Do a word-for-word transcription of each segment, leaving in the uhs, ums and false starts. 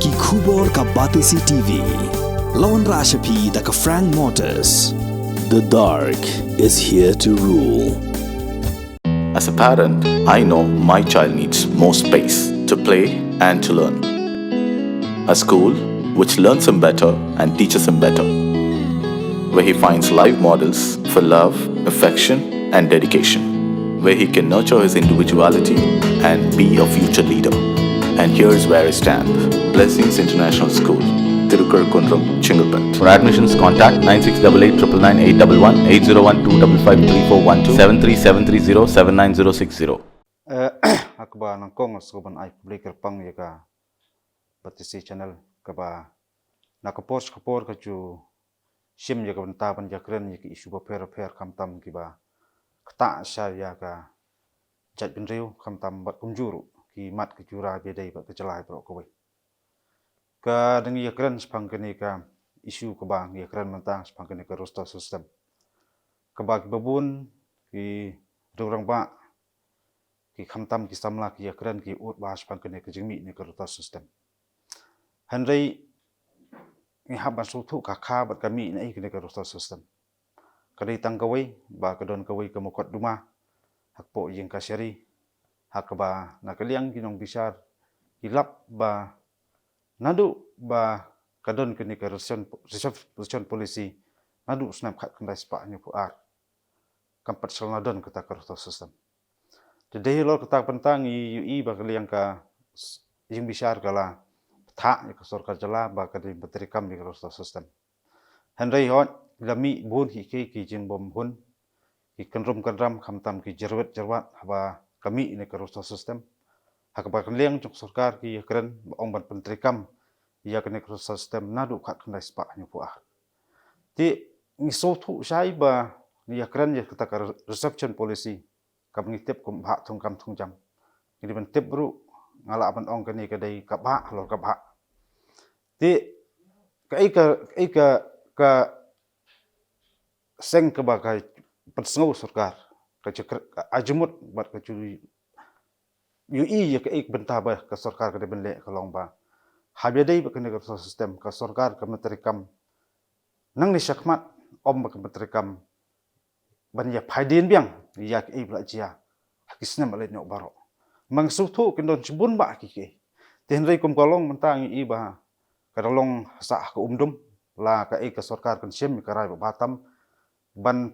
Ki khubor ka Batesi T V. Lawan Rashapi da ka Frank Motors. The dark is here to rule. As a parent, I know my child needs more space to play and to learn. A school which learns him better and teaches him better, where he finds live models for love, affection, and dedication, where he can nurture his individuality and be a future leader. And here's where I stand. Blessings International School, Tirukkarakunnam, Chengalpet. For admissions, contact nine six double eight triple nine eight double one, eight zero one two double five three four one two, seven three seven three zero seven nine zero six zero. Eh, ha kaba nyngkong nga sngewbha ban ai khublei kyrpang ïa ka Batesi Channel kaba na ka por sha ka por ka ju shim ïa ka bynta ban ïakren ïa ki issue bapher bapher khamtam kiba ktah sha ïa ka jaitbynriew khamtam bad kumjuh ruh ki mat ki jura ba ïadei bad ka jylla baroh kawei. Ka dang ïakren shaphang kane ka issue kaba ngi ïakren mynta shaphang kane ka roster system. Kaba kiba bun ki rangbah ki khamtam ki samla ki ïakren ki ud ba shaphang kane ka jingmih ne ka roster system. Hynrei ngi hap ban sngewthuh ka kha bad ka mih ne kane ka roster system. Ka dei tang kawei ba ka don kawei ka mukotduma ha kpoh ïing kashari ha kaba na ka liang ki nongbishar ki lap ba naduh ba ka don kane ka reservation, reservation policy naduh snem khatkhyndai spah hynñiewphew ar kam pat shym la don kata ka roster system. Te dei halor kata ka bynta ngi ïohi ba ka liang ka ïing bishar ka la pynthah ïa ka sorkar jylla ba ka dei ban treikam ïa ka roster system. Hynrei hooid la mih bun hi ki ki jingbymhun ki kynrum kynram khamtam ki jyrwit jyrwat haba ka mih ne ka roster system. Ha kaba ka liang jong sorkar ki ïakren ba ong ban pyntreikam ïa kane ka roster system naduh khatkhyndai spah hynñiewphew ar. Te ngi sngewthuh shai ba ngi ïakren ïa kata ka reservation policy kaba ngi tip kum bhah thungkam thungjam. Ngi dei ban tip ruh nga lah ban ong kane ka dei ka bhah halor ka bhah. Te kaei ka kaei ka ka seng kaba ka pynsngew sorkar ka jingkyrkhu ka jingmut bad ka ju ïohi ïa kaei ka bynta ba ka sorkar ka dei ban leh ka long ba haba ïadei bad kane ka roster system ka sorkar ka pyntreikam nangne shakhmat, ym ba ka pyntreikam ban ïa phaidien biang ïa kaei ba la jia ha ki snem ba la ïaid noh baroh. Ngi sngewthuh kin don shibun bah ki kiei. Te hynrei kum ka long mynta ngi i ba ka da long sah ha ka umdum la kaei ka sorkar kan shim ka rai ba bha tam ban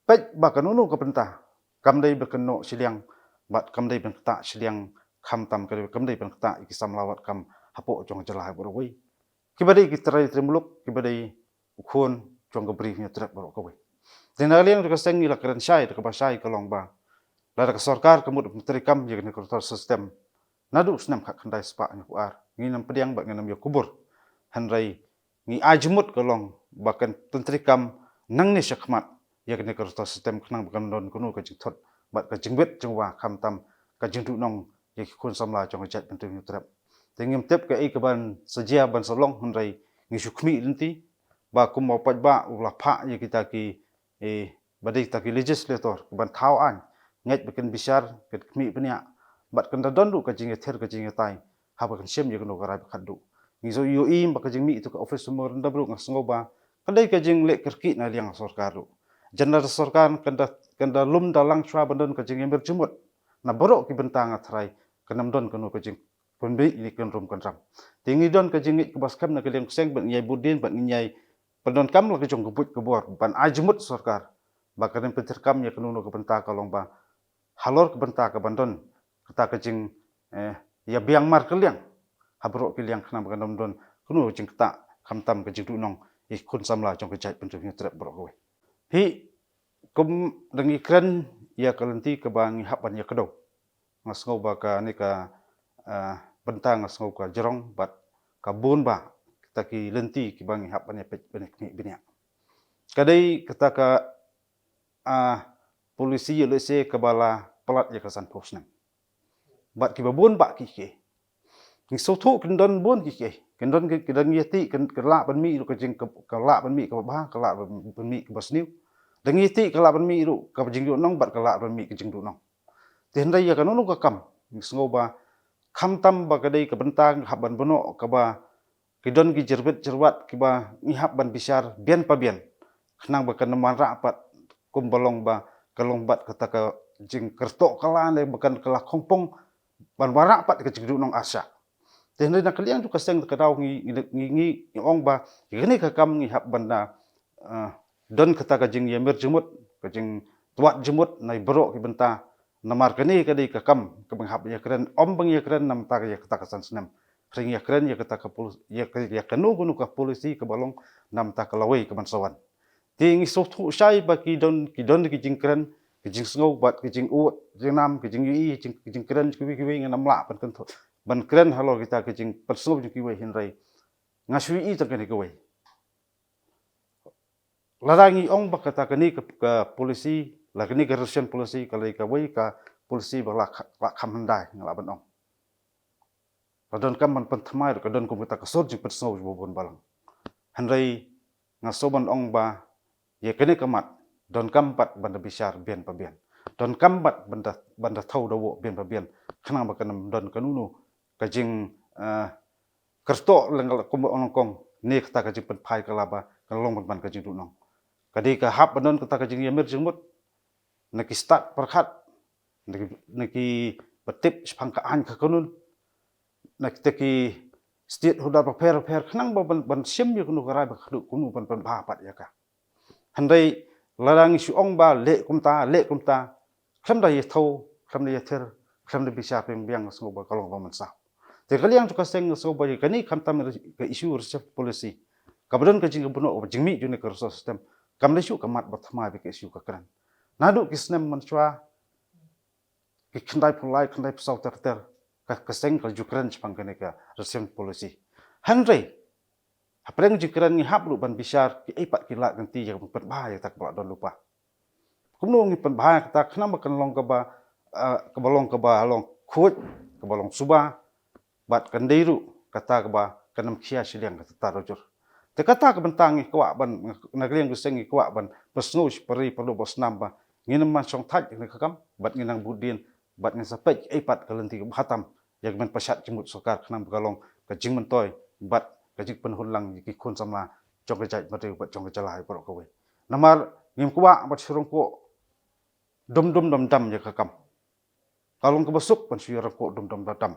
peit ba kano kano ka bynta kam dei ban kynnoh shiliang bad kam dei ban ktah shiliang khamtam ka dei kam dei ban ktah ïa ki samla wat kam hapoh jong ka jylla baroh kawei. Kiba dei ki trai trai muluk kiba dei u khun jong ka Bri Hynñiewtrep baroh kawei. Te na liang jong ka seng ngi la kren shai da kaba shai ka long ba lada ka sorkar ka mut ban treikam ïa kane ka roster system naduh snem khatkhyndai spah hynñiewphew ar ngin ym pdiang bad ngin ym ïa kubur. Hynrei ngi ai jingmut ka long ba kan pyntreikam nangne shakhmat ïa kane ka roster system khnang ba kan don kano ka jingthut bad ka jingwit jingwa khamtam ka jingduhnong ïa ki khun samla jong ka jaitbynriew Hynñiewtrep. Te ngim tip kaei kaban sa jia ban sa long hynrei ngi shu khmih lynti ba kum u paidbah u la phah ïa kita ki eh, ba dei kita ki legislator kiban thaw aiñ ngeit ba kin bishar kin khmih bniah bad kan da don ruh ka jingïathir ka jingïatai haba kan shim ïa kano ka rai ba khatduh. Ngi shu ïohi ba ka jingmih ïa ka office memorandum ruh nga sngew ba ka dei ka jingleh kyrkieh na liang sorkar ruh. Jan lada sorkar kan da kan da lum da lang shuwa ban don ka jingïamir jingmut na baroh ki bynta nga tharai kan ym don kano ka jingpynbeit ne kynrum kynram. Te ngi don ka jingngeit kaba skhem na ka liang ka seng ban ïai bud dien ban ïai pyndonkam la ka jong ka buit ka bor ban ai jingmut sorkar ba kan pyntreikam ïa kano kano ka bynta ka long ba halor ka bynta kaban don kata ka jing eh, ïa biang markylliang ha baroh ki liang khnang ba kan ym don kano ka jingktah khamtam ka jingduhnong ïa ki khun samla jong ka jaitbynriew Hynñiewtrep baroh kawei. Hi kum da ngi kren ïa ka lynti kaba ngi hap ban ïa kdew nga sngew ba kane ka ah, bynta nga sngew ka jrong bad ka bun bah kita ki lynti kiba ngi hap ban ïa peit ban ïa khmih bniah. Ka dei kata ka ah, policy ïa lehse kaba la palat ïa ka sanphew snem. Bad kiba bun bah ki kiei. Ngi sngewthuh kin don bun ki kiei. Kin don ki don ïa ti kin lah ban mih ruh ka jing ka lah ban mih kaba bha ka lah ban mih kaba sniew. Da ngi ti ka lah ban mih ruh kaba jingduhnong bad ka lah ban mih ka jingduhnong. Te hynrei ïa kano kano ka kam ngi sngew ba Khamtam ba ka dei ka bynta nga hap ban bynnoh kaba ki don ki jyrwit jyrwat kiba ngi hap ban bishar bian pa bian. Khnang ba kan ym wanrah pat kumba long ba ka long bad kata ka jingkyrtoh kylla ne ba kan kylla khongpong ban wanrah pat ka jingduhnong arsha. Te hynrei na ka liang jong ka seng ka daw ngi ngi ngi ngi ong ba kane ka kam ngi hap ban da, ah, don kata ka jingïamir jingmut, ka jingtwad jingmut na baroh ki bynta. Namar kane ka dei ka kam kaba ngi hap ïakren, ym ba ngi ïakren namar ïa kata ka san snem. Hynrei ngi ïakren ïa kata ka pol-, ïa ka, ïa kano kano ka policy kaba long namar ka lawei kaban sa wan. Te ngi sngewthuh shai ba ki don, ki don ki jingkren, ki jingsngew bad ki jingud jingnam, ki jingïohi, jing, ki jingkren kiwei kiwei, ngam lah ban kynthoh, ban kren halor kita ki jingpynsngew jong kiwei, hynrei nga shu ïohi tang kane kawei. Lada ngi ong ba kata kane ka, ka policy, la kane ka reservation policy ka la dei kawei ka policy ba la kha-, la kham hyndai, nga lah ban ong. La donkam ban pynthymmai ruh, ka don kum kata ka sor jingpynsngew jong u bun balang. Hynrei nga sngew ban ong ba ïa kane ka mat donkam pat ban da bishar bian pa bian. Donkam pat ban da, ban da thaw da woh bian pa bian. Khnang ba kan ym don kano kano ka jing, eh, kyrtoh leng kumba ong nyngkong, ne kata ka jingpynphai kylla ba kan long ban ban ka jingduhnong. Ka dei ka hap ban don kata ka jingïamir jingmut na ki stad pyrkhat, na ki, na kiba tip shaphang ka aiñ ka kanun, na kita ki stakeholder bapher bapher, khnang ba ban, ban shim ïa kano ka rai ba kano kano ban pynbha pat ïa ka. Hynrei lada ngi shu ong ba leh kumta, leh kumta, khlem da ïathuh, khlem da ïathir, khlem da bishar biang biang, nga sngew ba ka long ba mynsaw. Te ka liang jong ka seng nga sngew ba kane khamtam ka issue reservation policy, kaba don ka jingkynnoh, kaba jingmih jong kane ka resource system, kam dei shuh ka mat ba thymmai bad ka issue ka kren. Naduh ki snem mynshuwa, ki khyndai phew lai, khyndai phew saw ter ter, ka, ka seng ka ju kren shaphang kane ka reservation policy. Hynrei hapdeng jingkren ngi hap ruh ban bishar kiei pat ki lad ki lynti ïa kaba pynbha ïa kata kaba la don lypa. Kumno ngi pynbha ïa kata khnang ba kan long kaba, eh, kaba long, kaba long khuid, kaba long suba, bad kan dei ruh kata kaba kan ym khia shiliang kata ta da jur. Te kata ka bynta ngi kwah ban, na ka liang ka seng ngi kwah ban pynsngew sha pari paralok ba snam ba ngin ym man shong thait ïa kane ka kam, bad ngin nang bud dien, bad ngin sa peit kiei pat ka lynti kaba bha tam ïa ka ban pynshad jingmut sorkar, khnang ba ka long ka jingmyntoi bad ka jingpynhun lang ïa ki khun samla jong ka jaitbynriew bad jong ka jylla baroh kawei. Namar ngim kwah ban shu ryngkuh dum dum dam dam ïa ka kam. Ka long kaba suk ban shu ïa ryngkuh dum dum dam dam.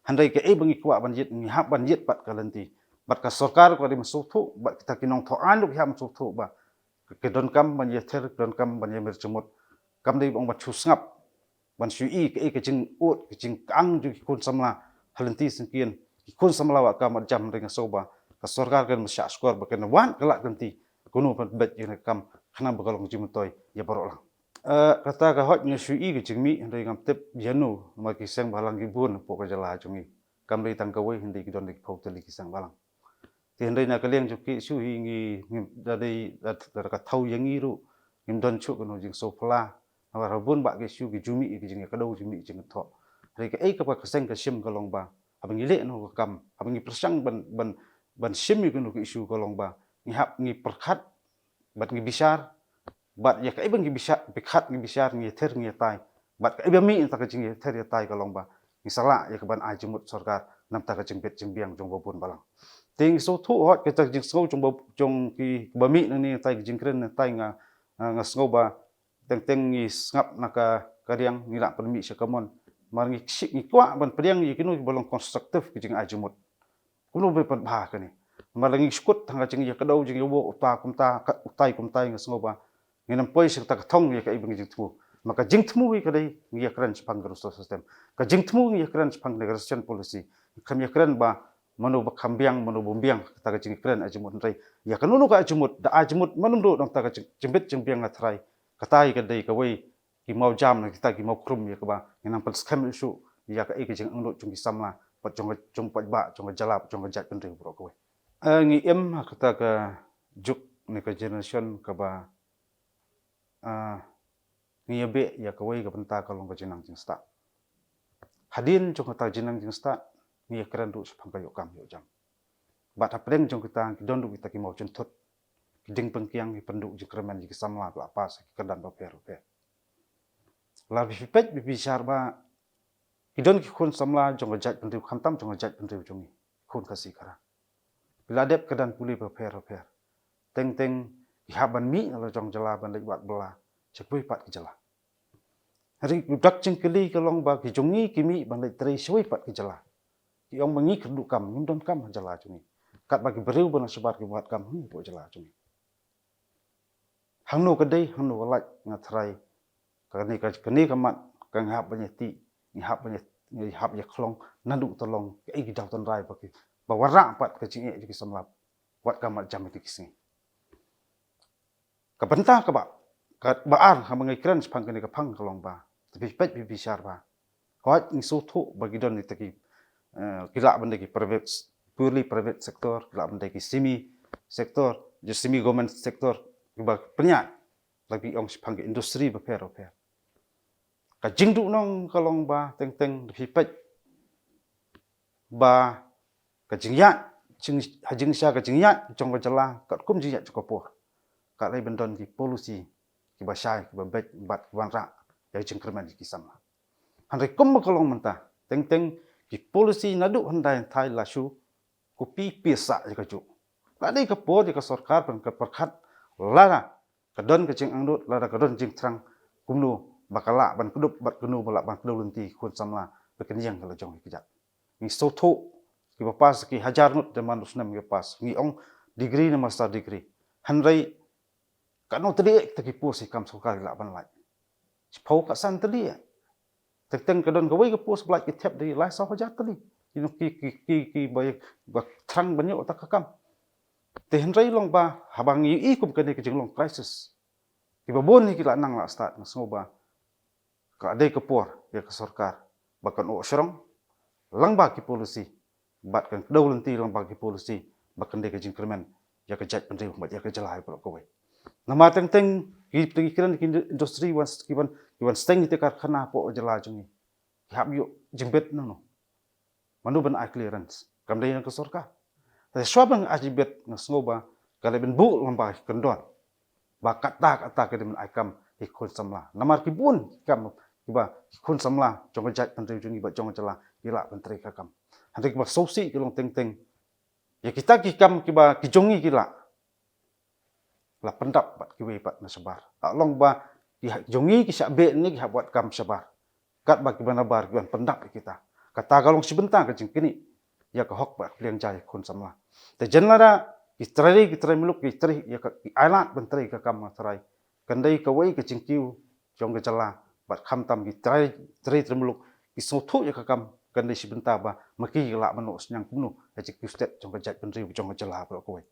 Hynrei kaei ba ngi kwah ban ïit, ngi hap ban ïit pat ka lynti. Bad ka sorkar ka dei ban sngewthuh, bad kita ki nongthoh aiñ ruh ki hap ban sngewthuh ba ka donkam ban ïathir, ka donkam ban ïamir jingmut. Kam dei ban, ban shu sngap, ban shu ïohi kaei ka jingud, ka jingkang jong ki khun samla ha lynti syngkien, ki khun samla wad kam wad jam. Hynrei nga sngew ba ka sorkar kan ym shah shkor ba kan wad ka lad ka lynti kumno ban pynbeit ïa kane ka kam, khnang ba ka long jingmyntoi ïa baroh lang. Eh, kata ka hok nga shu ïohi ka jingmih, hynrei ngam tip ïano, namar ki seng balang ki bun hapoh ka jylla jong ngi. Kam dei tang kawei, hynrei ki don da ki phew tylli ki seng balang. Te hynrei na ka liang jong ki issue hi ngi, ngi da dei da, da ka thaw ïa ngi ruh ngim don shuh kano jingsngewphylla. Namar ha bun bah ki issue ki ju mih ki jingïakdew, ju mih jingthoh. Hynrei kaei kaba ka seng ka shim ka long ba haba ngi leh kano ka kam, haba ngi pyrshang ban, ban, ban shim ïa kano ka issue ka long ba ngi hap ngi pyrkhat bad ngi bishar, bad ïa kaei ba ngi bishar, pyrkhat ngi bishar, ngi ïathir ngi ïatai. Bad kaei ba mih na kata ka jingïathir ïatai ka long ba ngi sa lah ïa kaban ai jingmut sorkar na kata ka jingbit jingbiang jong ba bun balang. Te ngi sngewthuh hok kata ka jingsngew jong ba, jong ki ba mih nangne, kata ka jingkren nangne, nga, nga, nga sngew ba teng teng ngi sngap na ka, ka riang, ngi lah pynmih sha ka mon. Namar ngi shi-, ngi kwah ban pdiang ïa kino kiba long constructive ka jingai jingmut. Kumno ban pynbha kane? Namar la ngi shu kut tang ka jingïakdew, jingïawoh uta kumta, ka, utai kumtai, nga sngew ba ngin ym poi sha kata ka thong ïa kaei ba ngi jingthmu. Namar ka jingthmu hi ka dei ngi ïakren shaphang ka resource system. Ka jingthmu ngi ïakren shaphang ka reservation policy. Ngim ïakren ba mano ba kham biang, mano bym biang, kata ka jingkren ai jingmut, hynrei ïa kano kano ka ai jingmut, da ai jingmut man ym duh na kata ka jing, jingbit jingbiang, nga tharai kata hi ka dei kawei ki mawjam, na kita ki mawkhrum ïa kaba ngin nang pynskhem shuh ïa kaei ka jingangnud jong ki samla, bad jong ka, jong paidbah, jong ka jylla, jong ka jaitbynriew baroh kawei. Eh, ngi im ha kata ka juk ne ka generation kaba, eh, ngi ïa beh ïa kawei ka bynta ka long ka jingnang jingstad. Hadien jong kata ka jingnang jingstad ngi ïa kren ruh shaphang ka ïoh kam ïoh jam. Bad hapdeng jong kita ki don ruh kita ki mawjynthut, ki dieng pynkiang, ki pynduh jingkyrmen ïa ki samla ba la pass ha ki kyrdan bapher bapher. Lada phi peit phi bishar ba Ki don ki khun samla jong ka jaitbynriew, khamtam jong ka jaitbynriew jong ngi, khun Khasi Khara. Ki la dep ka dan pule bapher bapher. Teng teng ki hap ban mih na la jong jylla ban leit wad bylla sha kiwei pat ki jylla. Hynrei u dak jingkylli ka long ba ki jong ngi ki mih ban leit trei shawei pat ki jylla. Ki ong ba ngi kyrduh kam, ngim don kam ha jylla jong ngi. Katba ki briew ba na shabar ki wad kam hapoh jylla jong ngi. Hangno ka dei, hangno ka lait, nga tharai kane ka, kane ka mat ka ngi hap ban ïatih, ngi hap ban ïa, ngi hap ïakhlong naduh ka long kaei ki daw tynrai ba ki, ba wanrah pat ka jingeh jong ki samla wad kam wad jam ïa ki sngi. Ka bynta kaba, kaba ar haba ngi kren shaphang kane ka phang ka long ba, te phi peit phi bishar ba, hooid ngi sngewthuh ba ki don kita ki, eh, ki lah ban dei ki private, purely private sector, ki lah ban dei ki semi sector, ki semi government sector, kiba pynïaid, la ki ong shaphang ki industry bapher bapher. Ka jingduhnong ka long ba teng teng, te phi peit ba ka jingïaid, jing, ha jingshisha ka jingïaid jong ka jylla katkum jingïaid jong ka por, ka dei ban don ki policy kiba shai, kiba beit bad kiba wanrah ïa ka jingkyrmen ïa ki samla. Hynrei kumba ka long mynta, teng teng ki policy naduh hyndai hynthai la shu copy paste sah ïa kajuh. La dei ka por ïa ka sorkar ban ka pyrkhat lada ka don ka jingangnud, lada ka don jingthrang, kumno ba ka lah ban kdup bad kumno ba lah ban kdew lynti khun samla ba kin ïeng ha la jong ki kjat. Ngi sngewthuh kiba pass ki hajar ngut da man u snem kiba pass, ngi ong degree ne master degree. Hynrei katno tylli kita ki post ki kam sorkar ki lah ban lait? Shiphew ka san tylli. Teng teng ka don kawei ka post ba lait ki thep da lai saw hajar tylli. Ki, ki, ki, ki, ki ba, ba thrang ban ïoh kata ka kam. Te hynrei long ba haba ngi ïohi kum kane ka jinglong crisis, kiba bun hi ki la nang la stad, nga sngew ba ka dei ka por ïa ka sorkar ba kan ïoh shrong lyngba ki policy, bad kan kdew lynti lyngba ki policy ba kan dei ka jingkyrmen ïa ka jaitbynriew bad ïa ka jylla baroh kawei. Namar teng teng ki, teng ki kren ki industry wan, ki wan, ki wan seng kita ki karkhana hapoh jylla jong ngi, ki hap ïoh jingbit na no? Mano ban ai clearance? Kam dei na ka sorkar. Te shuwa ban ai jingbit, nga sngew ba ka dei ban buh lyngba ki kyndon ba kata kata ka dei ban ai kam ïa ki khun samla. Namar ki bun ki kam kiba ki khun samla jong ka jaitbynriew jong ngi bad jong ka jylla ki lah ban trei ka kam. Hynrei kiba sngewsih ki long teng teng ïa kita ki kam kiba ki jong ngi ki lah, la pyndap bad kiwei pat na shabar. La long ba ki ha-, jong ngi ki shah beh ne ki hap wad kam shabar. Katba kiba nabar ki wan pyndap ïa kita. Kata ka long shi bynta ka jingknieh ïa ka hok bad ka pliang ja ïa ki khun samla. Te jan lada ki trai, ki trai muluk ki trei ïa ka, ki ailad ban trei ka kam, nga tharai kan dei kawei ka jingkiew jong ka jylla, bad khamtam ki trai, trai, trai muluk ki sngewthuh ïa ka kam, kan dei shi bynta ba ma ki ki lah ban noh synñiang kumno ha jingkiew stet jong ka jaitbynriew jong ka jylla baroh kawei.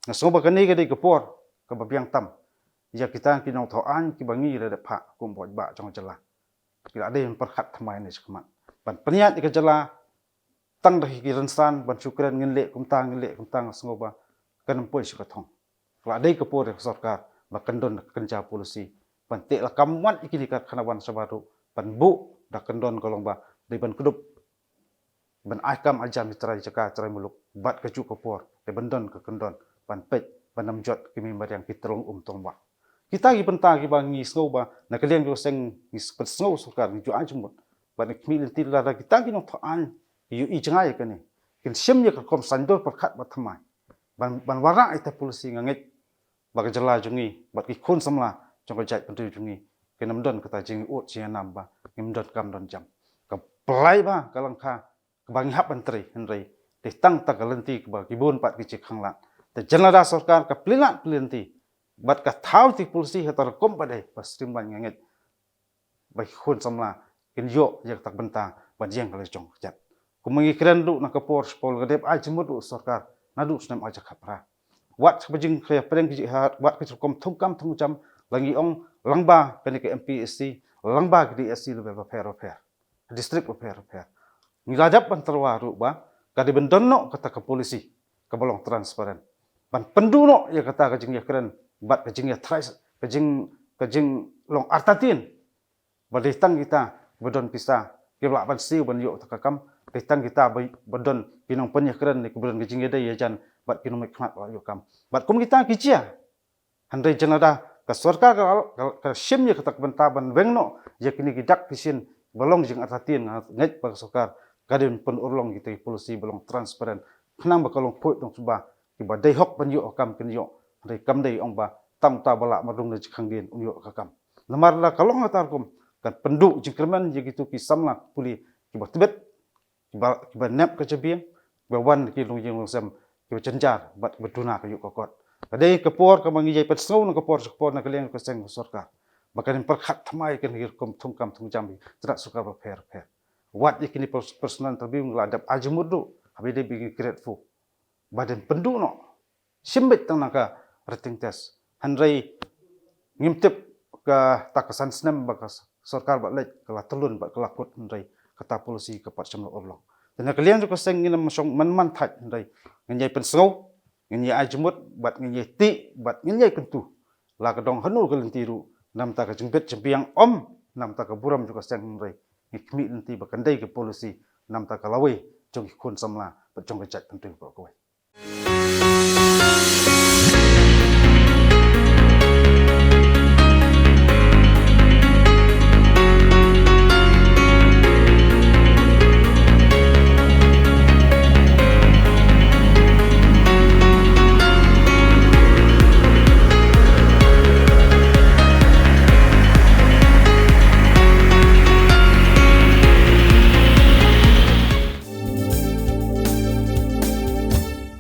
Nga sngew ba kane ka dei ka por kaba biang tam ïa kita ki nongthaw aiñ kiba ngi la dep phah kum u paidbah jong ka jylla. Ki la dei ban pyrkhat thymmai ne shakhmat ban pynïaid ïa ka jylla. Tang da ki rynsan ban shu kren ngin leh kumta, ngin leh kumta, nga sngew ba kan ym poi sha ka thong. Ka la dei ka por ïa ka sorkar ba kan don ka kynja policy ban teh lakam wat ïa kine ki karkhana wan shabar ruh, ban buh da ka kyndon ka long ba dei ban kdup, ban ai kam ai jam ïa ki trai jaka, trai muluk, bad kajuh ka por dei ban don ka kyndon ban peit, ban ym jot ki mei mariang, ki tyrlong um tyrlong wah. Kita ki bynta kiba ngi sngew ba na ka liang jong ka seng ngi pynsngew sorkar, ngi ju ai jingmut bad ngi khmih lynti lada kita ki nongthaw aiñ ki ïohi jngai ïa kane, kin shim ïa ka rukom saiñdur pyrkhat ba thymmai ban, ban wanrah ïa ka policy. Nga ngeit ba ka jylla jong ngi bad ki khun samla jong ka jaitbynriew jong ngi kin ym don kata jingïaud jingïanam ba ngim don kam don jam. Ka Blei ba ka lyngkha kaba ngi hap ban trei, hynrei dei tang ta ka lynti kaba ki bun pat ki jingkhanglad. Te jan lada sorkar ka plie lad plie lynti bad ka thaw ïa ka policy ha kata ka rukom ba dei ba streamline, nga ngeit ba ki khun samla kin ïoh ïa kata ka bynta ban ïeng ha la jong ka kjat. Kumba ngi kren ruh na ka por shipor, ka dep ai jingmut ruh sorkar naduh snem ar hajar khatphra. Wat kaba jingkyrpad ki jingkyrpad, wat ka rukom thungkam thungjam, la ngi ong lyngba kane ka M P S C, lyngba ka D S C level bapher bapher, district bapher bapher. Ngi la dep ban tyrwa ruh ba ka dei ban don noh kata ka policy kaba long transparent ban pynduh noh ïa kata ka jingïakren bad ka jingïatrai, ka jing, ka jinglong artatien. Ba dei tang kita ba don pisa kiba lah ban siew ban ïoh kata ka kam, dei tang kita ba, ba don ki nongpynïakren ne kiba don ka jingïadei ïajan bad ki nongmihkhmat ba lah ïoh kam. Bad kum kita ki jia. Hynrei jan lada ka sorkar ka, ka, ka shim ïa kata ka bynta ban weng noh ïa kine ki dak ki shin ba long jingartatien, nga ngeit ba ka sorkar ka dei ban pynurlong kita ki policy ba long transparent, khnang ba ka long poi dong suba kiba dei hok ban ïoh ka kam kin ïoh. Hynrei kam dei ong ba tang uta ba lah mardung na jingkhang dien un ïoh ka kam. Namar lada ka long kata rukom, kan pynduh jingkyrmen ïa kitu ki samla pule kiba tbit, kiba, kiba nep ka jabieng, kiba wan ki longïing longsem, kiba jynjar bad kiba duna ka ïuh ka kot. Ka dei ka por kaba ngi ïai pynsngew na ka por sha ka por na ka liang ka seng ka sorkar ba kan pyrkhat thymmai ïa kane ka rukom thungkam thungjam, tnat sorkar bapher bapher. Wat ïa kine pers-, personal interview ngi la dep ai jingmut ruh, haba ïadei bad ki grade four ba dang pynduh noh. Shim beit tang na ka written test. Hynrei ngim tip kata ka san snem ba ka sorkar ba leit ka la tylun bad ka la kut, hynrei kata policy ka pat shym la urlong. Te na ka liang jong ka seng ngin ym shong man man thait, hynrei ngin ïai pynsngew, ngin ïai ai jingmut bad ngin ïai tih bad ngin ïai kyntu. La ka dong hano ka lynti ruh, namar ka jingbit jingbiang ym namar ka burom jong ka seng, hynrei ngi khmih lynti ba kan dei ka policy namar ka lawei jong ki khun samla bad jong ka jaitbynriew baroh kawei.